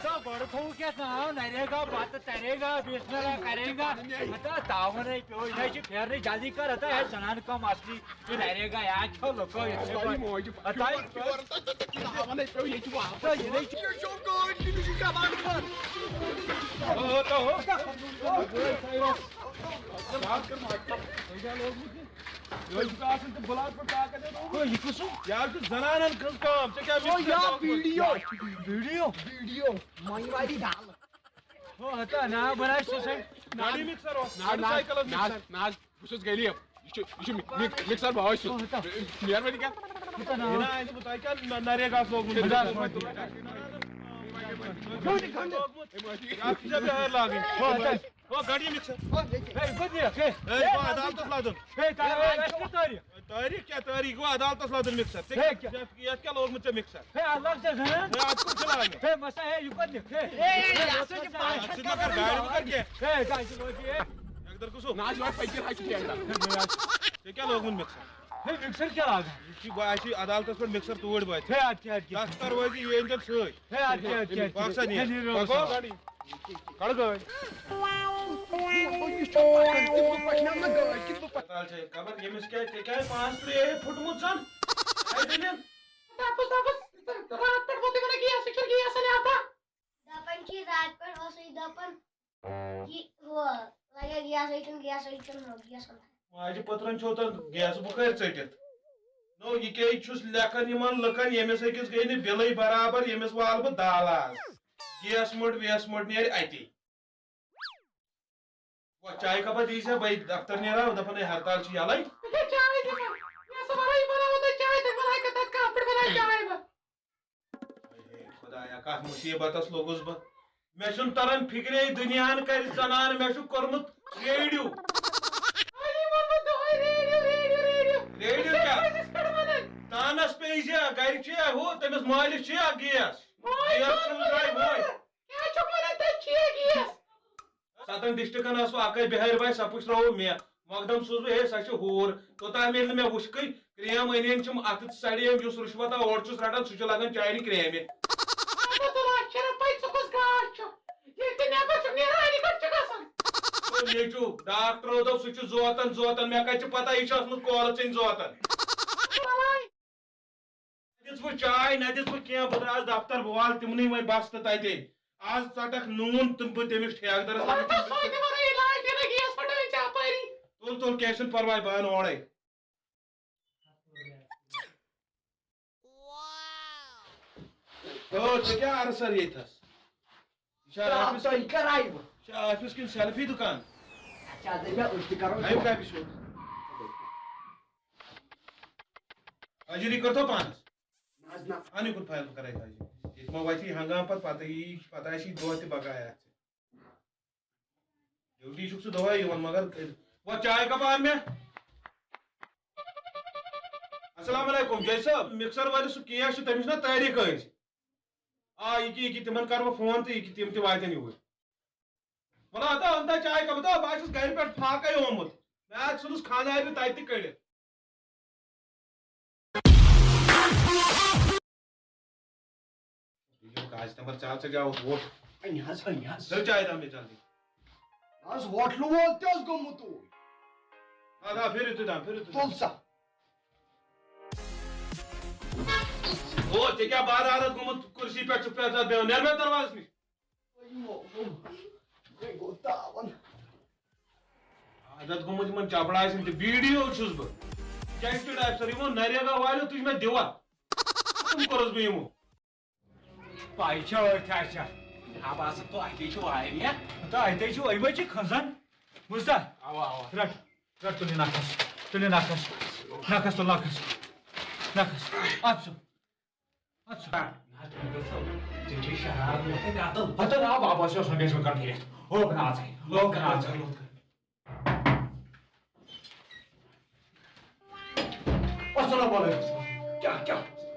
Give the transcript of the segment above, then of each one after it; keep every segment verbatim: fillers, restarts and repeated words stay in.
تو گۄڈٕ تھوٚوُکھ یَتھ ناو نریگا، پتہٕ تریگا، بسم اللہ کریگا۔ ہتا تاونے پیوٚو، یہِ چھِ پھیرنٕے، جلدی کر، ہتا ہے زنان کم اصلی۔ یہِ نریگا یاد چھو لُکو یِتھَے پٲٹھۍ۔ ہتا یہِ ناونے پیوٚو، ییٚتہِ چھُ واپس۔ تو یہِ نَے چھُ۔ یہِ چھُ گٲڑۍ کِنہٕ یہِ چھُ کباب خان؟ او، تو ہو۔ یہِ حظ چھُ آسان تہٕ بُلاس پٮ۪ٹھ طاقت ہے۔ او، یہِ کُس چھُ؟ یہِ حظ چھُ زنانن ہٕنٛز کٲم۔ ژےٚ کیٛاہ او، یا ویٖڈیو۔ ویٖڈیو؟ ویٖڈیو۔ مۄنٛجہِ والی دال۔ او، ہتا، نا، بناو سُہ سا۔ گاڑی مِکسر اوس۔ نہ حظ، نہ حظ، سایکلس نہ حظ، مِکسر۔ نہ حظ، بہٕ چھُس غریٖب۔ یہِ چھُ، یہِ چھُ مِک-، مِک-، مِکسر بوے چھُس۔ او، ہتا۔ مہربٲنی کیٛاہ؟ ہتا، نا۔ یہِ نا، یہِ چھُ بہٕ تۄہہِ کیٛاہ نہ-، نریگاہس لوگمُت؟ خۄدایَس وَتہِ۔ یَتھ چھِ ژےٚ بِہٲرۍ لاگٕنۍ۔ او، ہتا۔ او، گاڑی مِکسر۔ ہے، یہِ کوٚت نِیَکھ؟ ہے، ہے، گوٚو عدالتَس لَدُن۔ ہے، تۄہہِ، ہے، اَسہِ کٔر تٲریٖخ۔ تٲریٖخ کیٛاہ؟ تٲریٖخ گوٚو عدالتَس لَدُن مِکسر۔ ژےٚ ہے، کیٛاہ؟ یَتھ، یَتھ کیٛاہ لوگمُت ژےٚ مِکسر؟ ہے، اَتھ لاگ ژےٚ زَنان۔ ہے، اَتھ کُس چھُ لاگان؟ ہے، مسا، ہے، یہِ کوٚت نِیَکھ؟ ہے، ہے، یہِ ہسا چھِ ہے، پَتھ اَتھ سۭتۍ ما کَر گاڑِ وۄنۍ کَر کینٛہہ؟ ہے، گاڑِ چھِ وٲجی، ہے۔ اَکہِ دۄہ کُس ہو؟ نہ حظ، یہِ وۄنۍ فقیٖر حظ چھُ ٹینڈر۔ ہے، مےٚ حظ۔ ژےٚ کیٛاہ لوگمُت مِکسر؟ ہے، مِکسر کیٛاہ لاگان؟ یہِ چھُ، بہٕ، اَسہِ چھُ عدالتَس پٮ۪ٹھ مِکسر توٗرۍ وٲتۍ۔ ہے، اَدٕ کیٛاہ، اَدٕ کیٛاہ؟ دَفتر وٲتۍ یہِ أنۍ تَن سۭتۍ۔ ہے، اَدٕ کیٛاہ، اَدٕ کیٛاہ، اَدٕ کیٛاہ؟ بۄکسا نیر۔ ہے، نیر بۄکسا۔ بۄکسا۔ کڑ گٲڑۍ۔ یہِ چھُ پکان، کِنہٕ بہٕ پکناوٕ نہٕ گٲڑۍ، کِنہٕ بہٕ پک-، پتہ چھے خبر ییٚمِس کیٛاہ، ژےٚ کیٛازِ پانس پٮ۪ٹھ یہِ ہے پھُٹمُت زن؟ ہے دٔلیٖل؟ دپُس، دپُس، راتھ پٮ۪ٹھ ووٚن تٔمۍ ووٚنُن گیس، یہِ چھُنہٕ گیس اَنان اَتھ۔ دپان چھِ راتھ پٮ۪ٹھ اوسُے دپان، یہِ ہُہ، لگے گیس، یہِ چھُنہٕ گیس، یہِ چھُنہٕ ہُہ، گیس اَنان۔ ماجہِ پٔترَن چھو تَن گیس بُخٲرۍ ژٔٹِتھ۔ نو، یہِ کیٛازِ چھُس لیکھان یِمن لُکن، ییٚمِس أکِس گٔے نہٕ بِلٕے برابر، ییٚمِس والہٕ بہٕ دالہٕ آز۔ گیس مٔٹ ویس مٔٹ نیرِ اَتی۔ وۄنۍ چایہِ کپا دی ژےٚ، بہٕ دفتر نیرٕ ہا، دپان ہے ہرتال چھِ یَلَے۔ یہِ کیٛاہ چاے دِوان؟ مےٚ ہسا وَنان یہِ بناوو تۄہہِ چاے، تُہۍ وَنان کَتھ کَتھ پٮ۪ٹھ بَناو چاے بہٕ؟ ہے خۄدایا، کَتھ مُصیٖبتَس لوٚگُس بہٕ؟ مےٚ چھُنہٕ تَران فِکرے، دُنیاہَن کَرِ زَنان، مےٚ چھُ کوٚرمُت ریڈیو۔ وۄنۍ یِمَن بہٕ دۄہَے ریڈیو، ریڈیو، ریڈیو۔ ریڈیو کیٛاہ؟ کیٛازِ چھِس پٮ۪ٹھ وَنان؟ تانَس پیٚیہِ زِ گَرِ چھُ ہُہ، تٔمِس مٲلِس چھُ گیس۔ مٲلۍ گیس چھُنہٕ درٛاے وۄنۍ۔ کیٛاہ چھُکھ وَنان تُہۍ ٹھیٖک یِیَس؟ ستن ڈسٹرکن آسو اکے بہار باے، سۄ پُشراوو مےٚ۔ مقدم سوٗز بہٕ، ہے، سۄ چھِ ہوٗر۔ توٚتام ییٚلہِ نہٕ مےٚ وُچھ کٕے، کرٛیم أنۍ أنۍ چھِم اَتھٕ ژَڑیٚیِم، یُس رُشوت آو اورٕ چھُس رَٹان، سُہ چھُ لگان چانہِ کرٛیمہِ۔ ژےٚ کوٗتاہ لَچھ چھےٚ رۄپَے، ژٕ کۄس گاش چھُکھ؟ ییٚلہِ تہِ نٮ۪بر چھُکھ نیران، اَنہِ گۄڈٕ چھُکھ آسان۔ او نیٚچوٗ، ڈاکٹرو دوٚپ سُہ چھُ زوتن زوتن، مےٚ کَتہِ چھِ پتہ یہِ چھُ ٲسمٕژ کولہٕ ژِنۍ زوتن۔ وَلہٕ۔ نہ دِژ بہٕ چاے، نہ دِژ بہٕ کینٛہہ، بہٕ درٛاس دفتر، بہٕ والہٕ تِمنٕے وۄنۍ بستہٕ تَتہِ۔ آز ژَٹَکھ نوٗن تہٕ بہٕ تٔمِس ٹھیکہٕ دَرَس وۄنۍ وَنہٕ تہٕ سۄ تہِ وَنان علاج دِنہٕ گیس پھٕٹرٲوِتھ ژےٚ اَپٲری۔ تُل، تُل، کینٛہہ چھُنہٕ پَرواے، بہٕ اَنہٕ اورَے۔ او، ژےٚ کیٛاہ عرض سَر ییٚتھَس؟ یہِ چھا آفِس تۄہہِ کِنہٕ، کَر آیوٕ؟ یہِ چھا آفِس کِنہٕ سیلفی دُکان؟ اَسہِ حظ دَپہِ مےٚ أسۍ تہِ کَرو۔ آیِو کَمہِ چھُ؟ حٲضِری کٔرتو پانَس۔ نہ حظ، نہ۔ اَنٕے کُن فایل بہٕ کَرَے حٲضِر۔ ییٚتہِ ما وَتہِ یہِ ہنگام پَتہٕ، پَتہٕ یی، پَتہٕ آسہِ یہِ دۄہ تہِ بَقایا اَتھ۔ ڈیوٹی چھُکھ ژٕ دۄہَے یِوان، مگر وۄنۍ چاے کَپ اَن مےٚ۔ السلام علیکم، جج صٲب، مِکسر وٲلِس سُہ کیس چھُ، تٔمِس چھُنہ تٲریٖخ أزۍ؟ آ، یہِ کہِ، یہِ کہِ، تِمن کرٕ بہٕ فون تہٕ یہِ کہِ، تِم تہِ واتن یوٗرۍ۔ وَلہٕ ہتا، اَن تا چاے کَپ، ہتا، بہٕ حظ چھُس گرِ پٮ۪ٹھ فاقے آمُت۔ مےٚ حظ ژھٕنُس خانٛدارنہِ تَتہِ تہِ کٔڑِتھ۔ یہِ کیٛاہ قاضی نمبر ژےٚ، ژےٚ کیٛاہ اوس ووٹ؟ أنۍ حظ، أنۍ حظ۔ ژٕ چاے تام مےٚ جلدی۔ نہ حظ، ہوٹلہٕ وول تہِ حظ گوٚمُت اوٗرۍ۔ آ، آ، پھِرِو تُہۍ تام، پھِرِو تُہۍ تام۔ تُل سا۔ او، ژےٚ کیٛاہ بار عادت گوٚمُت، کُرسی پٮ۪ٹھ چھُکھ پٮ۪ژھان بیٚہوان؟ نیر مےٚ دروازس نِش۔ یِمو، یِمو، یہِ گوٚو تاوَن۔ عادت گوٚمُت یِمن چپڑاسن تہِ۔ بی ڈی او چھُس بہٕ، گیزٹڈ آفیسر۔ یِمو نریگا والیو تُج مےٚ دِوا۔ ختم کوٚرُس بہٕ یِمو۔ پَے چھا أتھۍ آسہِ؟ آ، باسان تۄہہِ تہِ چھُو واریاہ۔ تۄہہِ تہِ چھُو أمۍ چھِ کھَسان۔ بوٗزتھا؟ اَوا، اَوا۔ رَٹ، رَٹ تُلِو نَکھَس۔ تُلِو نَکھَس۔ نَکھَس تُل نَکھَس۔ نَکھَس۔ اَتھ سُہ۔ اَتھ سُہ۔ نہ حظ، تُہۍ گٔژھِو۔ ژےٚ چھے شرارت، مےٚ کَتہِ قتل؟ قتل آو بابا، سُہ اوس مےٚ بیٚیہِ کَتھ کٔرِتھ۔ ہو بہٕ ناژَے۔ ہو بہٕ ناژَے۔ السلام علیکم۔ کیٛاہ، کیٛاہ؟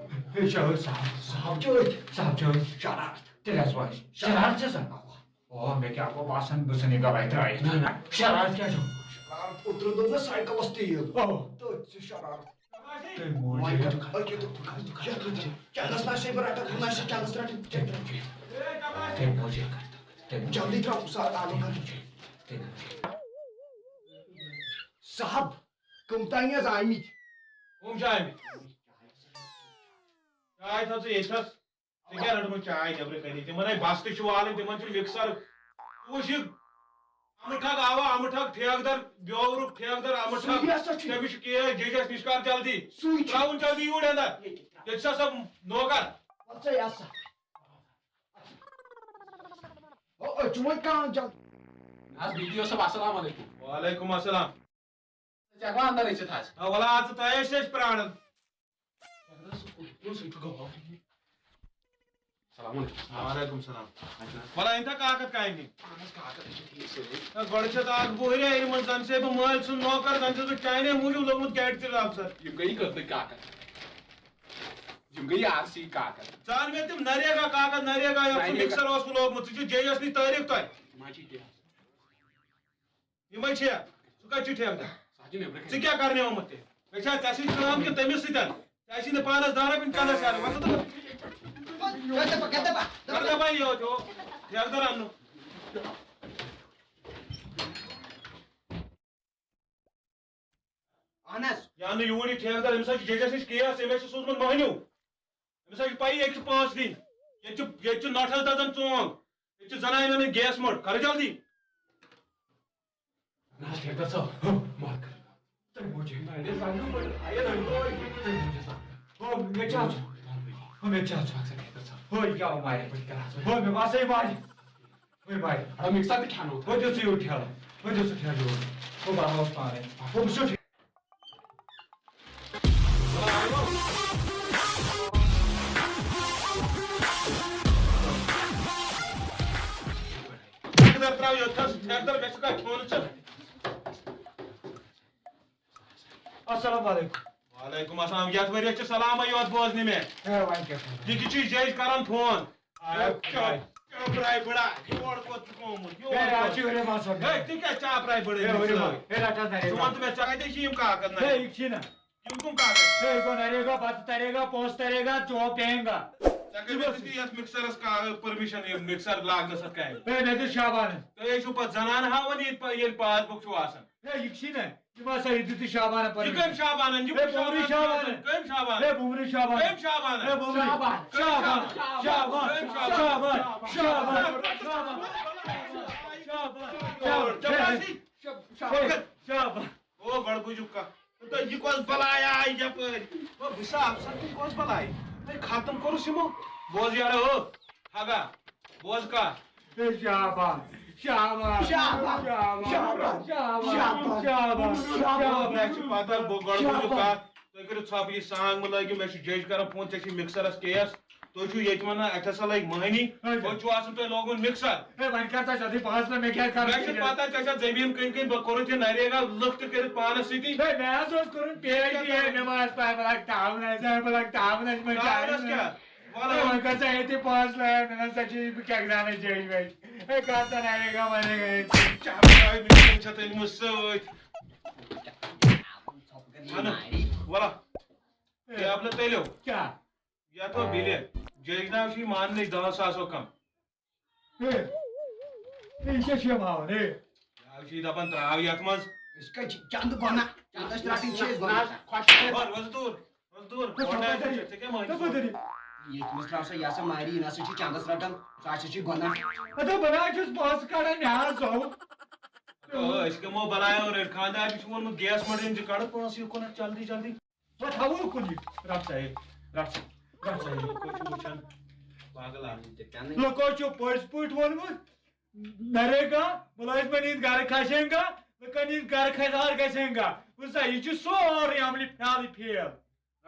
ہے، شاہ صاحب۔ صاحب چھِ أتھۍ۔ صاحب چھِ أتھۍ۔ شرارت۔ تیٚلہِ حظ وۄنۍ۔ شرارت چھےٚ سا؟ اَوا۔ او، مےٚ کیٛاہ گوٚو باسان، بہٕ ژھٕنہٕ یہِ گواہی ترٛٲیِتھ۔ نہ، نہ۔ شرارت کیٛاہ چھُ؟ شرارت اوترٕ دوٚپ مےٚ سایکلس تیٖل۔ او۔ تٔتھۍ چھِ شرارت۔ تٔمۍ موٗجوٗب۔ وۄنۍ کر، أکہِ دۄہ، یَتھ چھِ چنٛدس نہ چھے بہٕ رٹان، نہ چھِ چنٛدس رٹان۔ چنٛدس۔ تٔمۍ موٗجوٗب کر تہٕ۔ تٔمۍ موٗجوٗب۔ جلدی ترٛاو، سا، آلو کر۔ تٔمۍ موٗجوٗب۔ صاحب، کٕم تام حظ آمٕتۍ۔ کٕم چھِ آمٕتۍ؟ چاے تھٲو ژٕ ییٚتھَس۔ ژےٚ کیٛاہ رٔٹمٕژ چاے نٮ۪برٕ کَنہِ؟ تِمَن ہے بستہٕ چھِ والٕنۍ، تِمَن چھُ مِکسر۔ ژٕ وٕچھ یہِ اَمہٕ ٹھگ آوا، اَمہٕ ٹھگ ٹھیکہٕ در، بیورُک ٹھیکہٕ در اَمہٕ ٹھگ۔ سُے ہسا چھُ۔ تٔمِس چھُ کیس ججس نِش کر جلدی۔ سُے چھُ۔ ترٛاوُن جلدی یوٗرۍ اندر۔ ییٚتہِ ترٛاو۔ ییٚتہِ چھِ آسان نوکر۔ وَل سا یہِ ہسا۔ او، أسۍ چھِ وۄنۍ کانٛہہ جلدی۔ نہ حظ، بی ڈی او صٲب، السلام علیکم۔ وعلیکم السلام۔ ژٕ ہٮ۪کوا اندر أژِتھ حظ؟ آ، وَلہٕ آ، ژٕ تۄہہِ ٲسۍ أسۍ پرٛاران۔ السلام علیکم۔ وعلیکم السلام۔ وَلہٕ أنۍ تھا کاکد کامہِ؟ اہن حظ، کاکد چھِ ٹھیٖک سٲری۔ نہ، گۄڈٕ چھِ اَتھ اَکھ بُہرِ یِمَن، زَن چھُسَے بہٕ مٲلۍ سُنٛد نوکر، زَن چھُس بہٕ چانے موٗجوٗب لوٚگمُت گَرِ تہِ اَفسر۔ یِم گٔیی کٲفی کاکد۔ یِم گٔیی آر سی کاکد۔ ژٕ اَن مےٚ تِم نریگا کاکد، نریگا یَتھ سُہ نریگا۔ مِکسر اوسُکھ لوگمُت، ژٕ چھُکھ جے یَس نِش تٲریٖخ تۄہہِ۔ یِمَے چھِ۔ ژٕ کَتہِ چھُکھ ٹھیکہٕ دار؟ سُہ حظ چھُ نیٚبرٕ کَنہِ۔ ژٕ کیٛاہ کَرنہِ آمُت تیٚلہِ؟ مےٚ چھا ژےٚ سۭتۍ کٲم کِنہٕ تٔمِس سۭتۍ؟ ژےٚ آسی نہٕ پانَس دَہ رۄپیہِ کَنَس یارٕ۔ وَلہٕ تہٕ۔ کَر دَبا، کَر دَبا۔ کَر دَبا یہِ یوت ہیوٗ ٹھیکہٕ دار اَننُک؟ اَہَن حظ۔ یہِ اَننہٕ یوٗرۍ یہِ ٹھیکہٕ دار، أمِس حظ چھُ ججَس نِش کیس، أمۍ حظ چھُ سوٗزمُت مۄہنیوٗ۔ أمِس حظ چھِ پَیی، ییٚتہِ چھِ پونٛسہٕ دِنۍ، ییٚتہِ چھِ، ییٚتہِ چھِ نۄٹھَس دَزان ژونٛگ، ییٚتہِ چھِ زَنانہِ اَنٕنۍ گیس مٔٹ، کَرٕ جلدی۔ نہ حظ، ٹھیکہٕ دار صٲب، ہُہ، معاف کٔرِو۔ تۄہہِ موٗجوٗب۔ نہ، یہِ زنٛگہٕ پٔٹۍ۔ آ، یہِ زنٛگہٕ پٔٹۍ۔ تۄہہِ موٗجوٗب زنٛگہٕ۔ ہُہ، مےٚ کیٛاہ چھُ؟ ہُہ، مےٚ کیٛاہ چھُ؟ اَکھ سٮ۪کنٛڈ، ٹھیکہٕ دار صٲب۔ ہُہ، یہِ کیٛاہ وۄنۍ مارِ؟ ہُہ، مےٚ باسے مارِ۔ ہُہ، مارِ۔ اَڑا مِکسر تہِ کھٮ۪نو۔ ہُہ، دِژٕ یوٗرۍ ٹھیلہٕ۔ ہُہ، دِژٕ ٹھیلہٕ یوٗرۍ۔ ہُہ، بہٕ اَنہوس پانَے۔ ہُہ، بہٕ چھُس ٹھیکہٕ دار ترٛاو یوٚت تھَس، ٹھیکہٕ دار، مےٚ چھُ کانٛہہ کھیوٚن ژےٚ۔ السلام علیکم۔ وعلیکم السلام۔ یَتھ ؤریَس چھِ سلامٕے یوت بوزنہِ مےٚ۔ ہے، وۄنۍ کیٛاہ کرو؟ یہِ تہِ چھُے جج کران فون۔ آ، ہے، چاپ-، چاپراے بٔڑا، یور کوٚت چھُکھ آمُت؟ یور ہے، کوٚت؟ اَتھ چھُ ؤریَس آسان۔ ہے، تہِ کیٛاہ چاپراے بٔڑٲے ہے، ؤریَس مٕژ؟ ہے، رَٹ حظ نَرِ ژٕ وَن تہٕ مےٚ، ژےٚ کَتہِ چھِ یِم کاکَد نہ؟ ہے، یہِ چھِنہ۔ یِم کٕم کاکَد؟ ہے، یہِ گوٚو نَریگا، بَتہٕ تَریگا، پونٛسہٕ تَریگا، چوب پیٚنگا۔ ژےٚ کٔمۍ دِژٕتھ یَتھ مِکسَرَس کا-، پٔرمِشَن یہِ مِکسَر لاگنَس اَتھ کامہِ؟ ہے، مےٚ دیُت شابانَس۔ تُہۍ ٲسِو پَتہٕ زَنان ہاوان ییٚتہِ پَ-، ییٚلہِ پاس بُک چھُو آسان۔ ہے، یہِ چھِی نہ، یہِ ما سا یہِ دیُتُے شابانہ پَنُن۔ یہِ کٔمۍ شابانہ؟ یہِ ہے، کُس بُمرِ شابانہ؟ شابانہ۔ کٔمۍ شابانہ؟ ہے، بُمرِ شابانہ۔ کٔمۍ شابانہ؟ ہے، بُمرِ۔ شابانہ۔ شابانہ۔ شابانہ۔ شابانہ۔ شابانہ۔ شابانہ۔ شابانہ۔ شابانہ۔ شابانہ۔ شابانہ۔ شابانہ۔ شابانہ۔ شابانہ۔ شابانہ۔ او، گۄڈٕ بوٗزِو کَتھ۔ تہٕ یہِ کۄس بَلاے آیہِ یَپٲرۍ؟ او، بہٕ چھُس افسر، تہٕ یہِ کۄس بَلاے؟ تۄہہِ ختم کوٚرُس یِمو۔ بوز یارا، او، ہگا، بوز کَتھ۔ ہے، شابان، شابان، شابان، شابان، شابان، شابان، شابان، شابان، شابان۔ مےٚ چھِ پَتہ، بہٕ گۄڈٕ بوٗزِو کَتھ۔ تُہۍ کٔرِو ژھۄپہٕ یہِ سانٛگ مہٕ لٲگِو، مےٚ چھُ جج کران فون، ژےٚ چھُے مِکسرَس کیس۔ تُہۍ چھِو ییٚتہِ وَنان اَتہِ ہسا لَگہِ مۄہنی، اچھا۔ وۄنۍ چھُ آسان تۄہہِ لوگمُت مِکسر۔ ہے، وۄنۍ کر ژٕ جلدی پانس نہ، مےٚ کیٛاہ کرُن مےٚ چھِ چھُ؟ پتہ ژےٚ چھَتھ زٔمیٖن کٕنۍ کٕنۍ، بہٕ کوٚرُتھ یہِ نریگا لُکھ تہِ کٔرِتھ پانس سۭتی۔ ہے، مےٚ حظ اوس کوٚرمُت پے ٹی ایم، مےٚ ما آسہِ پَے، بہٕ لَگہٕ تاونَس، ہے، بہٕ لَگہٕ تاونَس، مےٚ کیٛاہ تاونَس کرُن؟ کیٛاہ؟ وَلہٕ ہے، وۄنۍ۔ وۄنۍ کر ژٕ ییٚتہِ پانس لایق، مےٚ نہ سا چھِ یہِ، بہٕ کیٛاہ زانَے جیٚج ویٚج۔ ہے، کر ژٕ نریگا ونریگا ییٚتہِ۔ چاے وٕنکٮ۪ن چھَتھ أنۍمٕژ سۭتۍ۔ اَنہٕ، وَلہٕ۔ ہے، اَبلہٕ تٔلِو۔ کیٛاہ؟ یتھ ہو بِلہِ، جج ناو چھُ یہِ ماننٕچ دَہو ساسو کم۔ ہے، ہے، یہِ کیٛاہ چھُ یِم ہاوان، ہے؟ یہِ چھُ یہِ دَپان ترٛاو یتھ منٛز۔ أسۍ کَتہِ چھِ چندٕ بَنان؟ چندَس رَٹٕنۍ چھِ أسۍ گۄڈٕ۔ خۄش چھِ۔ وَل، وَل دوٗر، وَل دوٗر۔ ہے، گۄڈٕ ژٕ کَپٲرۍ چھِ، ژٕ کیٛاہ مانہِ؟ ژٕ کَپٲرۍ؟ ییٚتہِ مِس ترٛاو سا یہِ ہسا ماری، یہِ نہ سا چھُ چندَس رَٹان، سُہ ہسا چھُ گۄناہ۔ ہے، بہٕ نہ حظ چھُس پونٛسہٕ کَڑان، مےٚ حظ زاو۔ او، أسۍ کَمو بَلایو رٔٹۍ؟ خانٛدار چھُ ووٚنمُت گیس مٔٹ أنۍ زِ کَڑٕ پونٛسہٕ یہِ کُنَتھ جلدی جلدی۔ وۄنۍ تھاوو کُنہِ۔ رٹھ سا ہے، رٹھ سا، رٹھ سا ہے۔ لُکو چھُ وٕچھان، پاگل آدمی۔ لُکو چھُ پٔزۍ پٲٹھۍ ووٚنمُت، نریگا، مُلٲزمَن ہِنٛدۍ گَرٕ کھسیں گا، لُکَن ہِنٛدۍ گَرٕ خدار گژھیں گا۔ وٕچھ سا، یہِ چھُ سورُے عملہِ فیالٕے فیل۔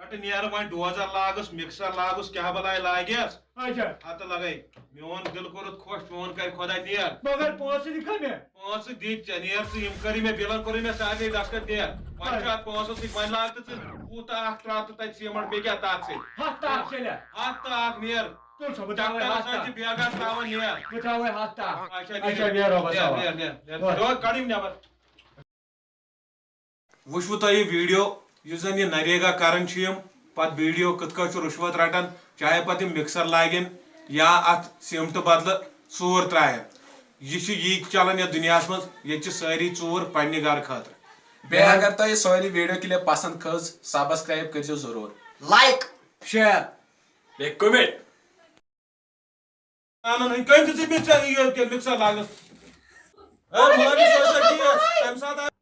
رٹہٕ نیر وۄنۍ ڈوزر لاگُس، مِکسر لاگُس، کیٛاہ بلاے لاگٮ۪س؟ اچھا۔ ہتہٕ لگے۔ میون دل کوٚرُتھ خۄش، چون کرِ خۄدا نیر۔ مگر پونٛسہٕ دِ کمہِ؟ پونٛسہٕ دِتۍ ژےٚ، نیر ژٕ، یِم کٔرٕے مےٚ بِلن، کوٚرُے مےٚ سارنٕے دستخط، نیر۔ وۄنۍ چھُ اچھا۔ اتھ پونٛسس سۭتۍ، وۄنۍ لاگ تہٕ ژٕ کوٗتاہ اکھ ترٛاو تہٕ تتہِ سیمنٹ، بیٚیہِ کیٛاہ تتھ سۭتۍ؟ ہتھ تاکھ چھےٚ لے؟ ہتھ تاکھ نیر۔ تُل سا، بہٕ ترٛاوے چکرس ہتھ سۭتۍ تاکھ۔ چھِ بیگس ترٛاوان نیر۔ بہٕ ترٛاوے ہتھ تاکھ۔ اچھا، اچھا، نیر۔ بیٚہہ رۄبس نیر، حوالہٕ۔ نیر، نیر، نیر۔ وۄتھ۔ یور کڑٕنۍ نٮ۪بر۔ وٕچھوٕ تۄہہِ یہِ ویٖڈیو، یُس زَن یہِ نریگا کران چھِ یِم، پتہٕ ویٖڈیو کِتھ کٲٹھۍ چھُ رُشوت رٹان، چاہے پتہٕ یِم مِکسر لاگن یا اتھ سیمٹہٕ بدلہٕ ژوٗر ترٛایَن۔ یہِ چھُ یی چلان یَتھ دُنیاہَس منٛز، ییٚتہِ چھِ سٲری ژوٗر پننہِ گرٕ خٲطرٕ۔ بیٚیہِ اگر تۄہہِ سٲنۍ ویڈیو کلپ پسند کھٔژ، سبسکرایب کٔرزیو ضروٗر۔ لایک۔ شیئر۔ بیٚیہِ کمنٹ۔ اَنان ہُنٛد کٔمۍ دِژٕے مِکسر، یہِ کیٛاہ مِکسر لاگنَس؟ ہے، مولوی صٲب چھا ٹھیٖک؟ تَمہِ ساتہٕ